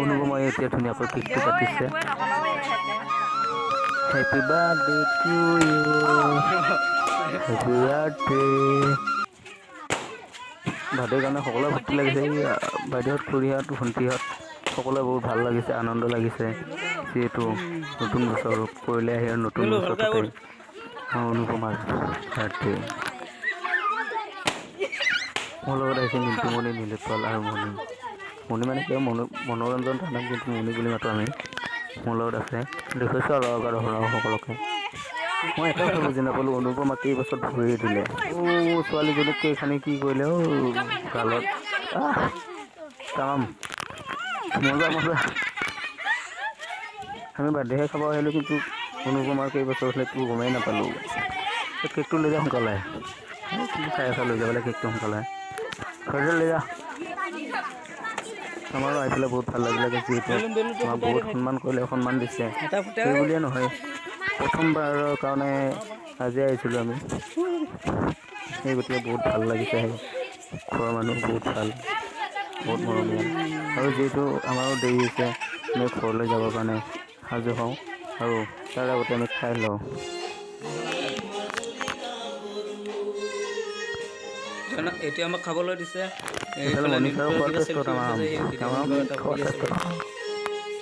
অনুপমাই এতিয়া ধুনীয়াকৈ কেকটো কাটিছে। Happy birthday to you, happy birthday. বাৰ্থডেৰ কাৰণে সকলোৱে ফূৰ্তি লাগিছে। এই বাইদেউহঁত, খুৰীহঁত, ভণ্টিহঁত সকলোৱে বহুত ভাল লাগিছে, আনন্দ লাগিছে। যিহেতু নতুন বছৰ পৰিলে আহি আৰু নতুন বছৰটোতে অনুপমাৰ বাৰ্থডে। মোৰ লগত আহিছে মিণ্টুমণি, নীলোৎপল আৰু মণি। মণি মানে কিয় মনোৰঞ্জন তাৰ নাম, কিন্তু মণি বুলি মাতোঁ আমি। মোৰ লগত আছে, দেখুৱাইছোঁ আৰু আগত সকলোকে। মই এটা কথা বুজি নাপালোঁ, অনুপমাক কেইবছৰত ভৰি দিলে? অ' ছোৱালীজনীক কেইখানি কি কৰিলে? অ' গালত তামাম মজা মজা। আমি বাৰ্থডেহে খাব আহিলোঁ, কিন্তু অনুপমাৰ কেইবছৰ হ'লে একো গমেই নাপালোঁ। কেকটো লৈ যা সোনকালে। কি চাই আছা? লৈ যাব লাগে কেকটো সোনকালে, ঘৰতে লৈ যা। আমাৰো আহি পেলাই বহুত ভাল লাগিলে, যিহেতু আমাক বহুত সন্মান কৰিলে, সন্মান দিছে। সেই বুলিয়ে নহয়, প্ৰথমবাৰৰ কাৰণে আজি আহিছিলোঁ আমি, সেই গতিকে বহুত ভাল লাগিছে। আহি ঘৰৰ মানুহ বহুত ভাল, বহুত মৰমীয়াল। আৰু যিহেতু আমাৰো দেৰি হৈছে, আমি ঘৰলৈ যাবৰ কাৰণে সাজু হওঁ আৰু তাৰ আগতে আমি খাই লওঁ। এতিয়া আমাক খাবলৈ দিছে। এইফালে মনীষাৰো খোৱাৰ টেষ্টত, আমাৰ খোৱা টেষ্টত।